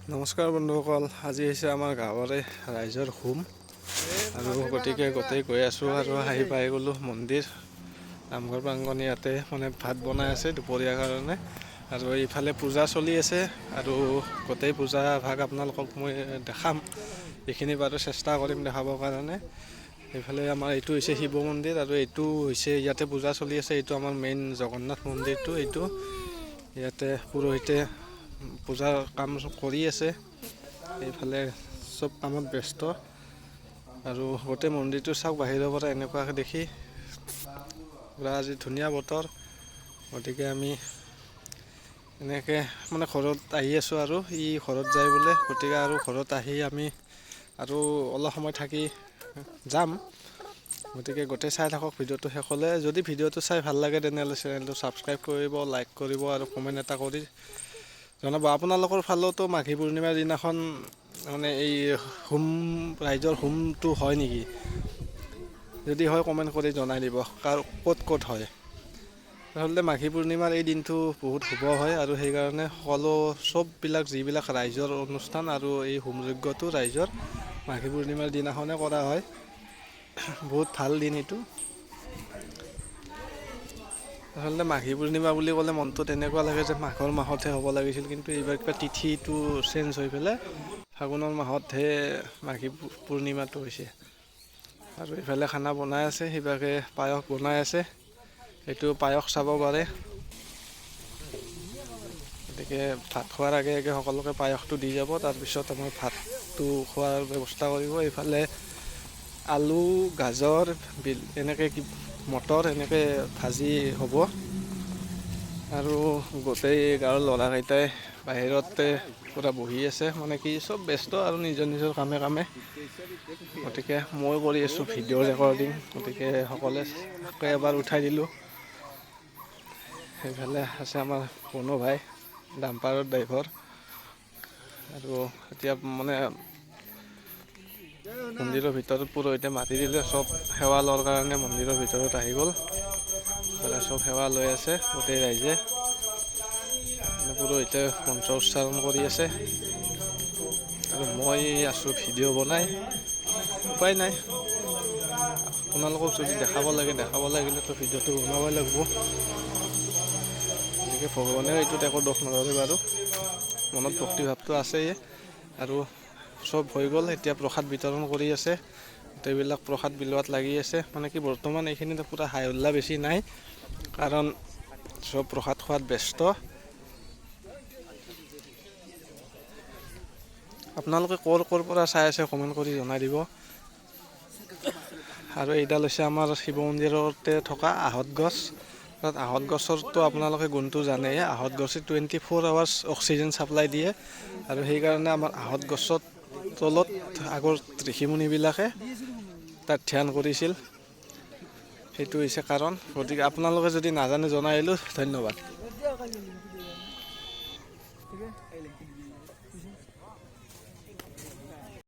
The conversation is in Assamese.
নমস্কাৰ বন্ধুসকল, আজি হৈছে আমাৰ গাঁৱৰে ৰাইজৰ হোম আৰু গতিকে গোটেই গৈ আছোঁ আৰু আহি পাই গ'লোঁ মন্দিৰ নামঘৰ প্ৰাংগণ। ইয়াতে মানে ভাত বনাই আছে দুপৰীয়াৰ কাৰণে আৰু এইফালে পূজা চলি আছে আৰু গোটেই পূজা ভাগ আপোনালোকক মই দেখাম, যিখিনি পাৰোঁ চেষ্টা কৰিম দেখাবৰ কাৰণে। এইফালে আমাৰ এইটো হৈছে শিৱ মন্দিৰ আৰু এইটো হৈছে ইয়াতে পূজা চলি আছে। এইটো আমাৰ মেইন জগন্নাথ মন্দিৰটো, এইটো ইয়াতে পুৰোহিতে পূজাৰ কাম কৰি আছে। এইফালে চব কামত ব্যস্ত আৰু গোটেই মন্দিৰটো চাওক বাহিৰৰ পৰা এনেকুৱাকৈ দেখি। পূৰা আজি ধুনীয়া বতৰ, গতিকে আমি এনেকৈ মানে ঘৰত আহি আছোঁ আৰু ই ঘৰত যায় বোলে, গতিকে আৰু ঘৰত আহি আমি আৰু অলপ সময় থাকি যাম। গতিকে গোটেই চাই থাকক ভিডিঅ'টো শেষলৈ। যদি ভিডিঅ'টো চাই ভাল লাগে তেনেহ'লে চেনেলটো ছাবস্ক্ৰাইব কৰিব, লাইক কৰিব আৰু কমেণ্ট এটা কৰি জনাব। আপোনালোকৰ ফালেওতো মাঘী পূৰ্ণিমাৰ দিনাখন মানে এই হোম ৰাইজৰ হোমটো হয় নেকি? যদি হয় কমেণ্ট কৰি জনাই দিব কাৰ ক'ত ক'ত হয়। আচলতে মাঘী পূৰ্ণিমাৰ এই দিনটো বহুত শুভ হয় আৰু সেইকাৰণে সকলো চববিলাক যিবিলাক ৰাইজৰ অনুষ্ঠান আৰু এই হোম যজ্ঞটো ৰাইজৰ মাঘী পূৰ্ণিমাৰ দিনাখনে কৰা হয়। বহুত ভাল দিন এইটো। আচলতে মাঘী পূৰ্ণিমা বুলি ক'লে মনটো তেনেকুৱা লাগে যে মাঘৰ মাহতহে হ'ব লাগিছিল, কিন্তু এইবাৰ কিবা তিথিটো চেঞ্জ হৈ পেলাই ফাগুনৰ মাহতহে মাঘী পূৰ্ণিমাটো হৈছে। আৰু এইফালে খানা বনাই আছে, সেইভাগে পায়স বনাই আছে, এইটো পায়স চাব পাৰে। গতিকে ভাত খোৱাৰ আগে আগে সকলোকে পায়সটো দি যাব, তাৰপিছত আমাৰ ভাতটো খোৱাৰ ব্যৱস্থা কৰিব। এইফালে আলু, গাজৰ, এনেকৈ মটৰ এনেকৈ ভাজি হ'ব। আৰু গোটেই গাঁৱৰ ল'ৰাকেইটাই বাহিৰতে পূৰা বহি আছে, মানে কি চব ব্যস্ত আৰু নিজৰ নিজৰ কামে কামে। গতিকে মই কৰি আছোঁ ভিডিঅ' ৰেকৰ্ডিং, গতিকে সকলোৱে এবাৰ উঠাই দিলোঁ। সেইফালে আছে আমাৰ বনু ভাই, ডাম্পাৰৰ ড্ৰাইভাৰ। আৰু এতিয়া মানে মন্দিৰৰ ভিতৰত পুৰোহিতে মাতি দিলে, চব সেৱা লোৱাৰ কাৰণে মন্দিৰৰ ভিতৰত আহি গ'ল। চব সেৱা লৈ আছে গোটেই ৰাইজে। পুৰোহিতে মন্ত্ৰ উচ্চাৰণ কৰি আছে আৰু মই আছোঁ ভিডিঅ' বনাই। উপায় নাই, আপোনালোকক যদি দেখাব লাগে, দেখাব লাগিলেতো ভিডিঅ'টো বনাবই লাগিব। গতিকে ভগৱানেও এইটোত একো দোষ নধৰে বাৰু, মনত ভক্তিভাৱটো আছেই। আৰু চব হৈ গ'ল, এতিয়া প্ৰসাদ বিতৰণ কৰি আছে, গোটেইবিলাক প্ৰসাদ বিলোৱাত লাগি আছে। মানে কি বৰ্তমান এইখিনিতে পূৰা হাই হল্লা বেছি নাই, কাৰণ চব প্ৰসাদ খোৱাত ব্যস্ত। আপোনালোকে ক'ৰ ক'ৰ পৰা চাই আছে কমেণ্ট কৰি জনাই দিব। আৰু এইডাল হৈছে আমাৰ শিৱ মন্দিৰতে থকা আহঁত গছ। তাত আহঁত গছৰতো আপোনালোকে গুণটো জানেই, আহঁত গছে 24 আৱাৰ্ছ অক্সিজেন ছাপ্লাই দিয়ে। আৰু সেইকাৰণে আমাৰ আহঁত গছৰ তলত আগৰ ঋষিমুনিবিলাকে তাত ধ্যান কৰিছিল, সেইটো হৈছে কাৰণ। গতিকে আপোনালোকে যদি নাজানে জনাই দিলোঁ, ধন্যবাদ।